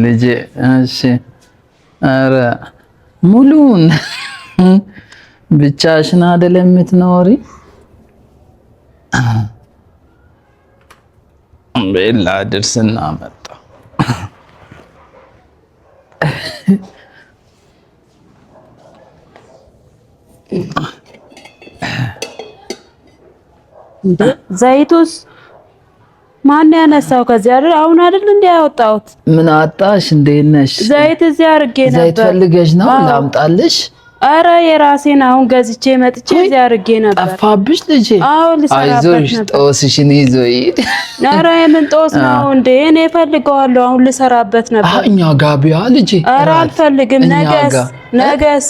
ልጄ እሺ። ኧረ ሙሉን ብቻሽን አይደለም የምትኖሪ? ቤላ ድርስና መጣ። ዘይቱስ ማን ያነሳው? ከዚህ አይደል? አሁን አይደል እንዴ ያወጣሁት? ምን አጣሽ? እንዴት ነሽ? ዘይት እዚህ አድርጌ ነበር። ዘይት ፈልገሽ ነው? ላምጣልሽ? አረ የራሴን አሁን ገዝቼ መጥቼ እዚህ አድርጌ ነበር። ጠፋብሽ ልጄ? አዎ ልሰራበት አይዞሽ፣ ጦስሽን ይዞ ይሂድ። አረ የምን ጦስ ነው እንዴ? እኔ እፈልገዋለሁ። አሁን ልሰራበት ነበር። እኛ ጋቢያ ልጄ። አረ አልፈልግም። ነገስ ነገስ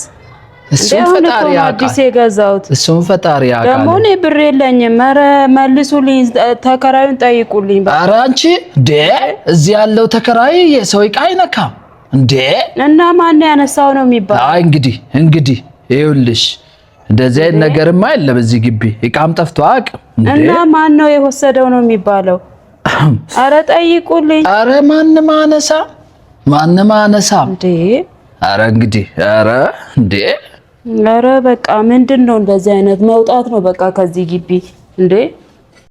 እሱን ፈጣሪ ያውቃል። አዲስ የገዛሁት እሱን ፈጣሪ ያውቃል። ደግሞ እኔ ብር የለኝም። ኧረ መልሱልኝ፣ ተከራዩን ጠይቁልኝ። ኧረ አንቺ እንዴ እዚህ ያለው ተከራይ የሰው ዕቃ አይነካም እንዴ። እና ማን ያነሳው ነው የሚባለው? አይ እንግዲህ ይኸውልሽ እንደዚህ አይነት ነገርማ የለም እዚህ ግቢ ዕቃም ጠፍቶ አያውቅም። እና ማን ነው የወሰደው ነው የሚባለው? ኧረ ጠይቁልኝ። ኧረ ማንም አነሳ ማንም አነሳ እንዴ። ኧረ እንግዲህ ኧረ እንዴ ኧረ በቃ ምንድን ነው እንደዚህ አይነት መውጣት ነው በቃ ከዚህ ግቢ እንዴ።